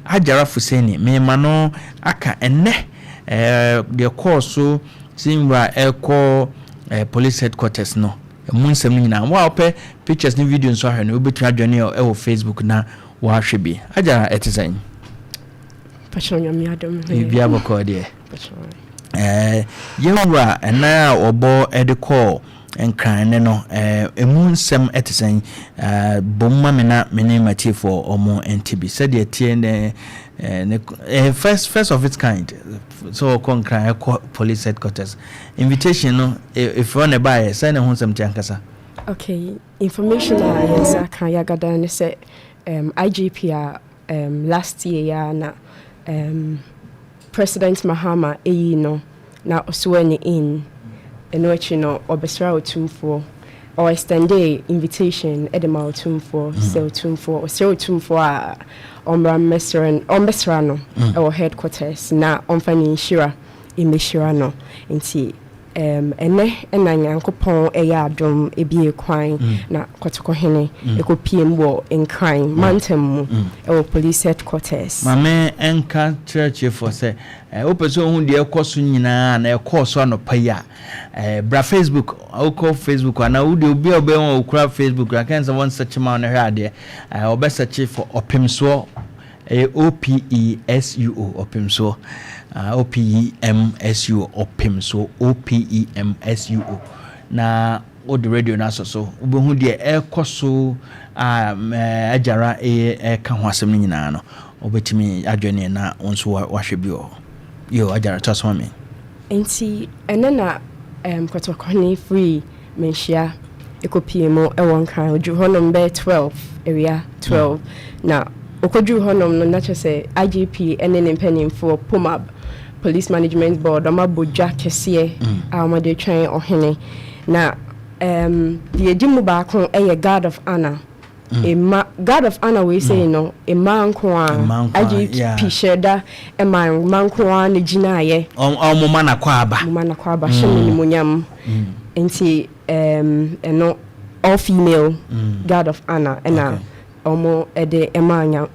Agyara Fuseni mema no aka ɛnnɛ deɛ kɔɔ so sɛ nwura ɛkɔ police headquarters no ɛmu nsɛm no nyinaa. Wo a wopɛ pictures ne video nso ahwɛ no, wobɛtumi adwane ɛwɔ Facebook na wahwɛ bi. Agyara, ɛte sɛn? Biribia bɔkɔɔ deɛ? Yɛwura ɛnan a ɔbɔ ɛde kɔɔ Nkran ne no, ɛmu nsɛm ɛte sɛn? Bom ma me na me ne matiefoɔ ɔmo nte bi sɛdeɛ tie ne ne first of its kind sɛ ɔkɔ Nkran, ɛkɔ police headquarters. Invitation no ɛfiri hɔ na ɛbaeɛ sɛ ne ho nsɛm te ankasa? Okay, information a yɛn nsa ka yɛagada ne sɛ IGP a last year ya na President Mahama ɛyi no na ɔswear ne in. Ɛno akyi no, ɔbɛsra Otumfoɔ, ɔextend invitation ɛde ma Otumfoɔ sɛ Otumfoɔ, ɔsrɛ Otumfoɔ a ɔmmra ɔmmɛsra no ɛwɔ headquarters na ɔmfa ne nhyira mmɛhyira no. Nti ɛnɛ ɛna Nyankopɔn ɛyɛ adom ebie kwan na Kɔtɔkɔhene ɛkɔpie mu wɔ Nkran mantam mu ɛwɔ police headquarters. Maame, ɛnka kyerɛkyerɛfoɔ sɛ wopɛ sɛ ohu deɛ ɛkɔ so nyinaa na ɛkɔɔ so anɔpa yi a, bra Facebook. Wokɔ Facebook anaa wode obi a wobɛhu a okura Facebook akɛn sɛ wɔn search ma wo no hwɛ adeɛ, wɔbɛ search for Ɔpemsoɔ, ɛyɛ Opesuo, Ɔpemsoɔ, Opemsuo, Ɔpemsoɔ, Opemsuo, na wode radio no asɔ so, wobɛhu deɛ ɛrekɔ so a Agyara ɛka ho asɛm no nyinaa no, wobɛtumi adwene na wo nso wahwɛ bi wɔ hɔ. Yo, Agyara, to asoma me. Nti ɛnɛ na Kɔtɔkɔne firi Manhyia ɛkɔpie mu ɛwɔ Nkran. Ɔduru hɔnom bɛyɛ 12, awia 12 na ɔkɔduru hɔnom no, na kyerɛ sɛ IGP ɛne ne mpanimfoɔ, POMAB, Police Management Board, ɔma bɔ dwa kɛseɛ a wɔde twɛn ɔhene. Na deɛ ɛdi mu baako ɛyɛ guard of honour. Mma guard of honour wei sei no, mmaa nko a IGP hyɛ da ɛma mma nko a na gyinaeɛ. Ɔmo ma nakɔ aba. Mo ma nakɔ aba hyɛ no nimonyam. Nti ɛno all female guard of honour ɛna ɔmo ɛde ɛma nya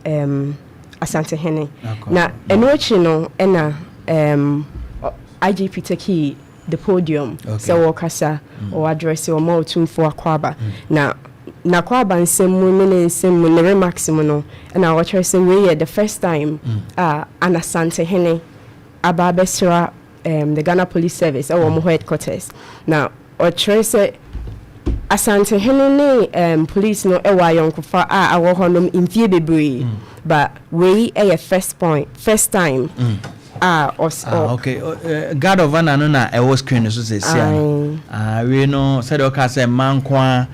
Asantehene. Na ɛno akyi no ɛna IGP take the podium sɛ wɔkasa, ɔwɔ address ɔma Otumfoɔ akɔ aba. Na n'akɔ aba nsɛm mu ne ne nsɛm mu ne remarks mu no, ɛna wɔkyerɛ sɛ wei yɛ the first time a an Asantehene aba abɛsra the Ghana Police Service ɛwɔ ɔmo headquarters. Na ɔkyerɛ sɛ Asantehene ne police no ɛwɔ ayɔnkofa a awɔ hɔnom mfie bebree, but wei ɛyɛ first point, first time a ɔs Ah, okay. Guard of honour no na ɛwɔ screen no so sɛsia no. Ah, wei no, sɛdeɛ ɔka sɛ mma nko a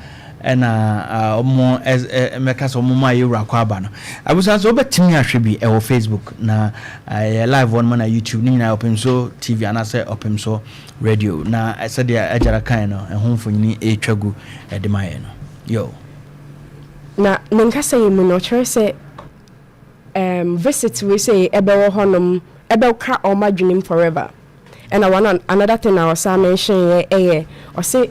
ɛna ɔmo mɛka sɛ ɔmo ma yɛwura kɔ aba no. Abusua nso wobɛtumi ahwɛ bi ɛwɔ Facebook na ɛyɛ live wɔ no na YouTube ne nyinaa, Ɔpem TV anaasɛ Ɔpem So Radio. Na sɛdeɛ Agyara kan no, ɛho mfonyini ɛretwa gu ɛde ma yɛ no yo. Na ne nkasa yi mu no, ɔkyerɛ sɛ visit wei sɛ ɛbɛwɔ hɔnom, ɛbɛka ɔmo adwenem forever. Ɛna one another thing a ɔsan mention yɛ ɛyɛ ɔsɛ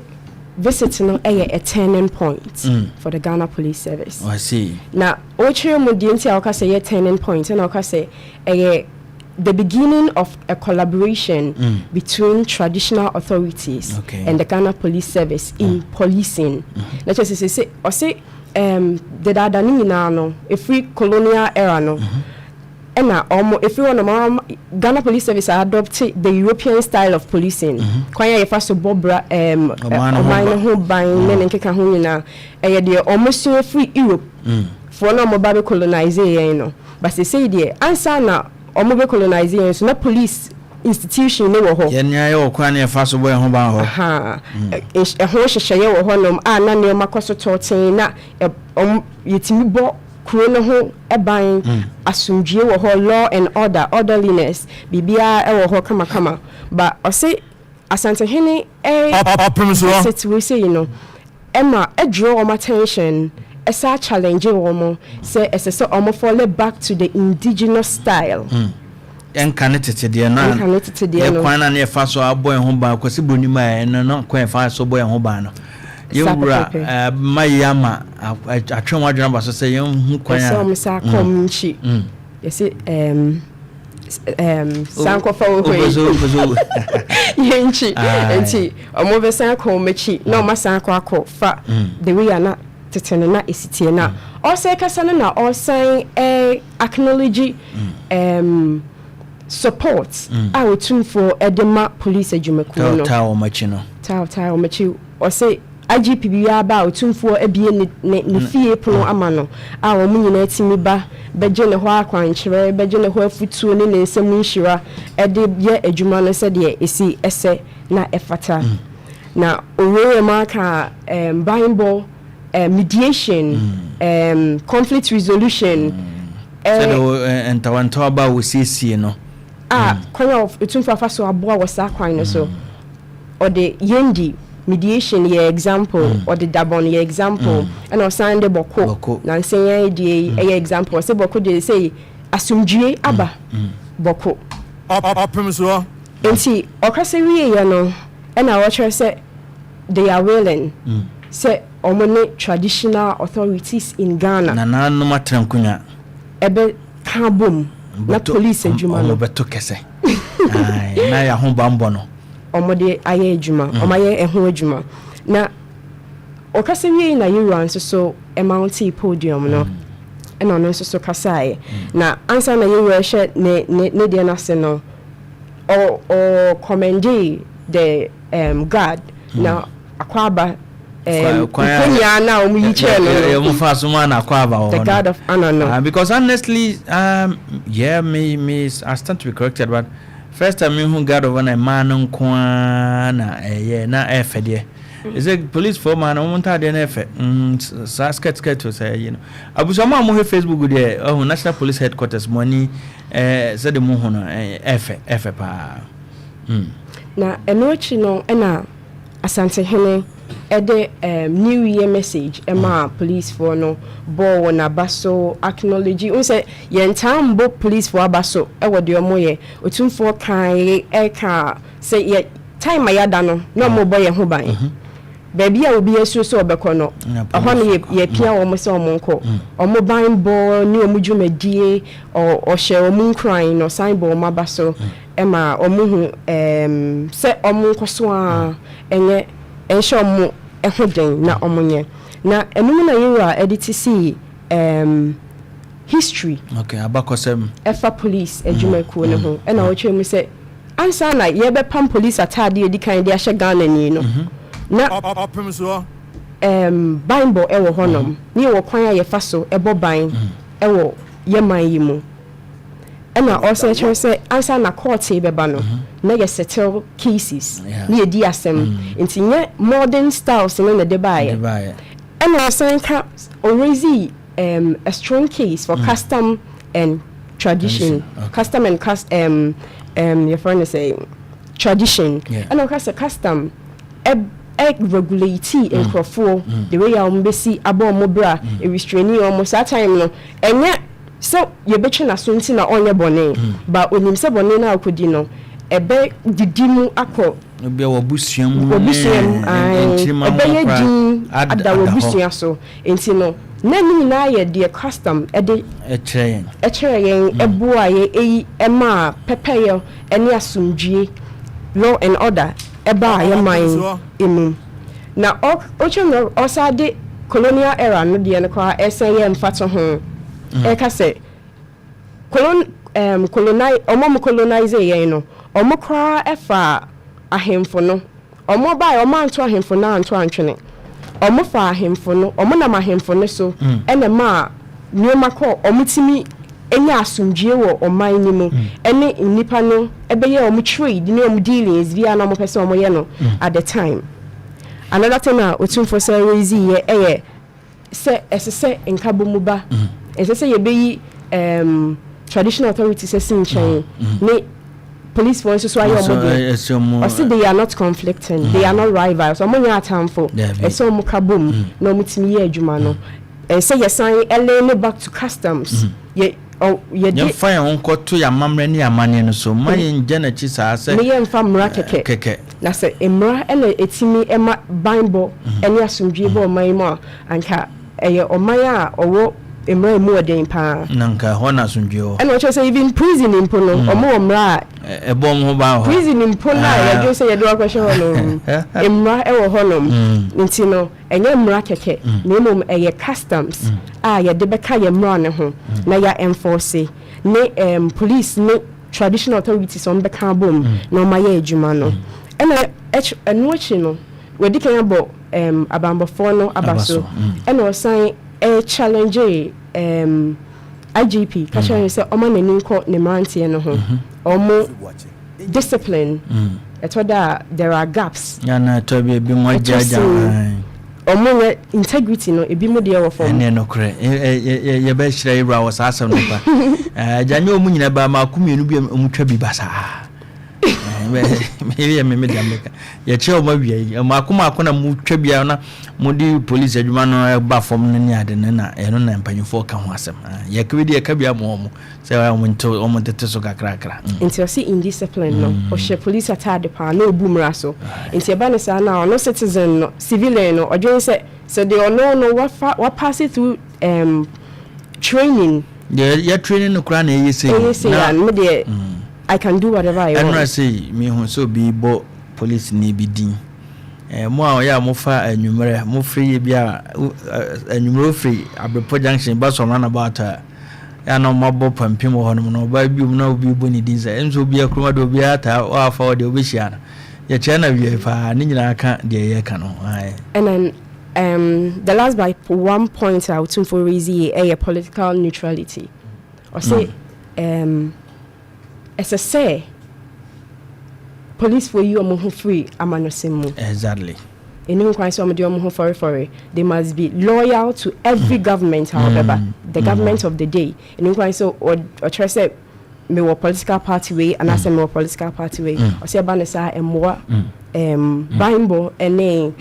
visit no ɛyɛ a turning point for the Ghana Police Service. I see. Na ɔkyerɛ mu deɛ nti a ɔka sɛ ɛyɛ turning point, ɛna ɔka sɛ ɛyɛ the beginning of a collaboration between traditional authorities and the Ghana Police Service in policing. Na kyerɛ sɛ ɔsɛ dedaada ne nyinaa no, ɛfiri colonial era no, ɛna ɔmo ɛfiri hɔ nom Ghana Police Service adopt the European style of policing, kwan a yɛfa so bɔ bra ɔman no ho ban ne ne nkeka ho nyinaa, ɛyɛ deɛ ɔmo sua firi Europe foɔ na ɔmo ba bɛ colonize yɛn no. But sesei deɛ, ansa na ɔmo bɛ colonize yɛn so na police institution ne wɔ hɔ. Yɛn nea yɛwɔ kwan ne yɛfa so bɔ yɛn ho ban hɔ. Ɛho hyehyɛeɛ wɔ hɔnom a na nneɛma kɔ so tɔɔten na ɔmo yɛtumi bɔ kuro no ho ban, asomdwie wɔ hɔ, law and order, orderliness, biribiara ɛwɔ hɔ kamakama. But ɔse Asantehene Ɔpem so. Visit wei sei no ɛma ɛdraw wɔn attention, ɛsa challenge wɔn sɛ ɛsɛ sɛ wɔn fall back to the indigenous style. Ɛnka ne tete deɛ no. Ɛnka ne tete deɛ no. Yɛ kwan na ne yɛfa so abɔ yɛn ho ban Kwasi Buroni mu a, ɛno no kwan yɛfa so bɔ yɛn ho ban no, yɛwura ma yi ama atwe wɔn adwene aba so sɛ yɛn hu kwan a ɛsɛ wɔn sa kɔm nkyi. Yɛsɛ sankɔfa wɔ hɔ yi, yɛnkyi nti ɔmo bɛsan akɔ wɔn akyi na ɔmo asan akɔ fa the way a na tete no na esi tie. Na ɔsan kasa no na ɔsan acknowledge support a Otumfoɔ ɛde ma police adwumakuo no. Taa wɔn akyi no. Taa wɔn akyi. Ɔsɛ IGP bi aba a, Otumfoɔ abie ne fie pono ama no a wɔn nyinaa tumi ba bɛgye ne hɔ akwankyerɛ, bɛgye ne hɔ afutuo ne ne nsɛm nhyira ɛde yɛ adwuma no sɛdeɛ esi ɛsɛ na ɛfata. Na owurɛ mu aka banbɔ, mediation, conflict resolution. Sɛdeɛ ntawantawa ba a wɔsiesie no. A kwan a Otumfoɔ afa so aboa wɔ saa kwan no so, ɔde Yendi mediation yɛ example, ɔde Dabon yɛ example, ɛna ɔsan de Bawku na nsɛn deɛ ɛyɛ example. Ɔsɛ Bawku deɛ, sɛ asomdwie aba Bawku. Ɔpem soɔ. Nti ɔkasa wie yɛ no, ɛna ɔkyerɛ sɛ they are willing sɛ ɔmo ne traditional authorities in Ghana, nananom atena nkonnwa, ɛbɛ ka bom na police adwuma no ɔmo bɛto kɛsɛ na yɛ ho bambɔ no. Ɔmo de ayɛ adwuma, ɔmo ayɛ ɛho adwuma. Na ɔkasa wie na yɛwura nso so ɛmount podium no, ɛna ɔno nso so kasaeɛ. Na ansa na yɛwura hyɛ ne deɛ n'ase no, ɔ commende the guard na akwaaba nkonya na ɔmo yi kyerɛ no. No ɔmo fa so ma na akwaaba wɔ hɔ. The guard of honor no. Because honestly, yeah, me, I stand to be corrected, but first time me hu guard of honor mmaa no nko ara na ɛyɛ na ɛyɛ deɛ ɛsɛ police foɔ maa no, wɔn ntaadeɛ no ɛfɛ saa skirt o sɛ ɛyi no. Abusuamu a mohwɛ Facebook deɛ, ɔho National Police Headquarters mo ani sɛde mo ho no, ɛfɛ paa. Na ɛno akyi no, ɛna Asantehene ɛde new year message ɛma policefoɔ no, bɔɔ wɔn aba so, acknowledge n sɛ yɛn taa mbɔ policefoɔ aba so ɛwɔ deɛ ɔmo yɛ. Otumfoɔ kan ɛka sɛ yɛ time a yɛada no na ɔmo bɔ yɛn ho ban. Baabi a obi asuo sɛ ɔbɛkɔ no, ɛhɔ no yɛpia wɔn sɛ ɔmo nkɔ. Ɔmo ban bɔ ne ɔmo dwumadie, ɔhyɛ ɔmo nkuran na ɔsan bɔ ɔmo aba so ɛma ɔmo hu sɛ ɔmo nkɔ so a ɛnyɛ ɛnhyɛ ɔmo ɛho den na ɔmo nyɛ. Na ɛnum na yɛwura ɛde ti si history. Okay, abakɔsɛm. Ɛfa police adwumakuo ne ho, ɛna ɔkyerɛ mu sɛ ansa na yɛbɛpam police ataadeɛ edi kan de ahyɛ Ghana ni no, na ɔpem soɔ banbɔ ɛwɔ hɔnom ne yɛwɔ kwan a yɛfa so ɛbɔ ban ɛwɔ yɛ man yi mu. Ɛna ɔsɛ kyerɛ sɛ ansa na court bɛba no, na yɛ settle cases ne yɛdi asɛm, nti nyɛ modern styles no na ɛde baeɛ. Ɛna ɔsan ka ɔraise a strong case for custom and tradition, custom and yɛfrɛ no sɛ tradition. Ɛna ɔka sɛ custom ɛ regulate nkurɔfoɔ the way a wɔn bɛsi abɔ wɔn bra, ɛrestraini wɔn. Saa time no, ɛnyɛ sɛ yɛbɛtwe n'aso nti na ɔnyɛ bɔne ba, onim sɛ bɔne no a ɔkɔdi no ɛbɛ didi mu akɔ ebi wɔ busua mu. Wɔ busua mu, ɛbɛyɛ din ada wɔ busua so. Nti no na ne nyinaa yɛ deɛ custom ɛde ɛkyerɛ yɛn. Ɛkyerɛ yɛn, ɛboa yɛ, ɛyi ɛmaa pɛpɛyɛ ɛne asomdwie, law and order ɛbaa yɛ man emu. Na ɔkyerɛ no, ɔsan de colonial era no deɛ no koraa ɛsɛn yɛ mfato ho, ɛka sɛ coloni ɔmo mo colonize yɛn no, ɔmo koraa ɛfa ahemfo no, ɔmo baa, ɔmo anto ahemfo no anto antwene, ɔmo fa ahemfo no, ɔmo nam ahemfo no so ɛna maa nneɛma kɔ, ɔmo timi enya asomdwie wɔ ɔman no mu, ɛne nnipa no ɛbɛyɛ ɔmo trade ne ɔmo dealings bi a na ɔmo pɛ sɛ ɔmo yɛ no at the time. Another thing a Otumfo sɛ raise yɛ ɛyɛ sɛ ɛsɛ sɛ nkabɔ mu ba, ɛsɛ sɛ yɛbɛyi traditional authorities ɛsi nkyɛn ne police foɔ nso so ayɛ ɔmo deɛ. Ɔsi they are not conflicting, they are not rivals, ɔmo nyɛ atamfo. Ɛsɛ ɔmo ka bom na ɔmo tumi yɛ adwuma no. Ɛsɛ yɛsan ɛlean back to customs yɛ ɔ yɛde yɛmfa yɛn ho nkɔto yɛn amammerɛ ne yɛn amanneɛ no so ma yɛn gya n'akyi saa sɛ ne yɛmfa mmara kɛkɛ. Kɛkɛ. Na sɛ mmara ɛna ɛtumi ɛma banbɔ ɛne asomdwie bɔ ɔman mu a, anka ɛyɛ ɔman a ɔwɔ Mmerɛ mu ɔden paa. Na nka hɔ na asomdwe wɔ. Ɛna ɔkyerɛ sɛ even prison mpo no, ɔmo wɔ mmara a ɛbɔ ɔmo ho ban hɔ. Prison mpo no a yɛdwe sɛ yɛde wakɔhyɛ hɔ no, mmara ɛwɔ hɔnom. Nti no ɛnyɛ mmara kɛkɛ, na mmom ɛyɛ customs a yɛde bɛka yɛ mmara ne ho na yɛ enforce ne police ne traditional authorities, ɔmo bɛka abom na ɔmo ayɛ adwuma no. Ɛna ɛno akyi no, wɔdi kan abɔ abanbɔfoɔ no aba so, ɛna ɔsan challenge IGP ka kyerɛ no sɛ ɔma n'ani nkɔ ne mmeranteɛ no ho, ɔmo discipline. Ɛtɔ da a there are gaps. Yana ɛtɔ bi ebi mo agyagya. Ɔmo nyɛ integrity no, ebi mo deɛ wɔ fam. Ɛnɛ nokorɛ, yɛbɛhyerɛ yɛwura wɔ saa asɛm no pa. Agya nyɛ ɔmu nyina ba maako mmienu bi a ɔmu twa bi ba saa. Yɛ me deɛ meka yɛkyerɛ ɔmo awia yi maako maako na mo twa bia na mode police adwuma no ba fam no ne ade no, na ɛno na mpanyinfoɔ ka ho asɛm. Yɛka bi deɛ, yɛka bi ama ɔmo sɛ ɔmo ntete so kakrakra. Nti ɔsi indiscipline no, ɔhyɛ police ataade paa na obu mmara so, nti ɛba ne saa na ɔno citizen no, civilian no, ɔdwen sɛ deɛ ɔno no wafa wapass through training. Deɛ yɛ training no koraa na ɛyɛ sɛ. Ɛyɛ sɛ ya me deɛ, I can do whatever I want. Ɛnura sɛ mihu sɛ obi bɔ police ni bi din. Mo a ɔyɛ a mofa anwummerɛ, mofiri yɛ bi a anwummerɛ ofiri Abrepɔ Junction ba sɔm roundabout a yɛ na ɔmo abɔ pampim wɔ hɔnom na ɔbaa bi mu na obi bɔ ne din sɛ nso obi akuruma de obi ata ɔafa ɔdeɛ obɛhyia no, yɛkyerɛ na wie paa ne nyinaa ka deɛ yɛka no. And then the last by one point a Otumfo raise yi ɛyɛ political neutrality. Ɔsɛ ɛsɛ sɛ policefoɔ yi ɔmo ho firi amanyɔsɛm mu. Ɛnim kwan sɛ ɔmo de ɔmo ho fɔrefɔre. They must be loyal to every government, however the government of the day. Ɛnim kwan sɛ ɔkyerɛ sɛ mewɔ political party wei anaasɛ mewɔ political party wei. Ɔsɛ ɛba ne saa, ɛmmoa banbɔ ɛne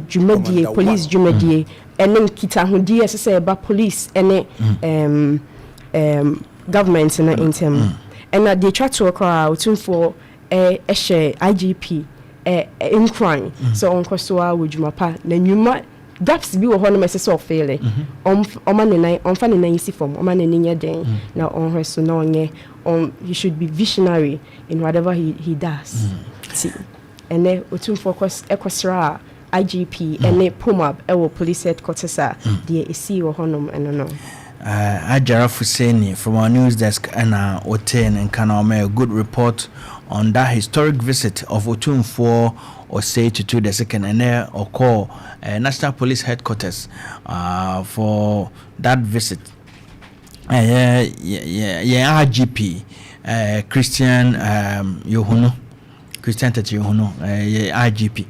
dwumadie, police dwumadie ɛne nkitahodie ɛsɛ sɛ ɛba police ɛne government no ntɛm. Ɛna deɛ etwa toɔ koraa, Otumfoɔ ɛhyɛ IGP nkuran sɛ ɔnkɔ so a wɔ dwuma pa na nnwuma gaps bi wɔ hɔ nom ɛsɛ sɛ ɔfill. Ɔma ne nan, ɔmfa ne nan si fam, ɔma n'ani nyɛ den na ɔnhwɛ so na ɔnyɛ he should be visionary in whatever he does. Ti ɛnɛ Otumfoɔ ɛkɔsra a IGP ɛne POMAB ɛwɔ police headquarters a deɛ ɛsii wɔ hɔnom ɛno no. Ajara Fuseni from our news desk and Oten and Kanome, a good report on that historic visit of Otumfuo Osei Tutu the Second and there ɔkɔ National Police Headquarters for that visit. Yeah, IGP Christian Yohuno, Christian Tetteh Yohuno, yeah, IGP.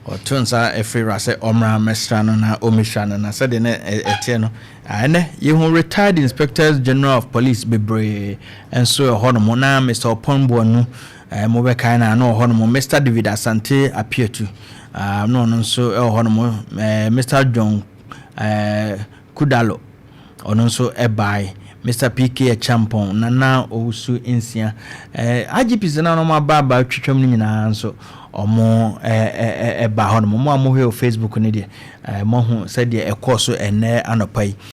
Ɔto nsa ɛfiri ra sɛ ɔmmra mmɛsra no na ɔmmɛhyira no, na sɛdeɛ ne ɛteɛ no, ɛnɛ yɛhu retired inspectors general of police bebree nso ɛhɔ nom, na Mr Ɔpɔn Boanu, mobɛkae na na ɔhɔ nom, Mr David Asante Apiatu, na ɔno nso ɛwɔ hɔ nom, Mr John Kudalo, ɔno nso ɛbae, Mr PK Champon, Nana Owusu Nsia, IGP sɛ na ɔmo aba twitwam no nyinaa nso ɔmo ɛba hɔ nom. Mo a mohwɛ wɔ Facebook no deɛ, moahu sɛdeɛ ɛkɔɔ so ɛnɛ anɔpa yi.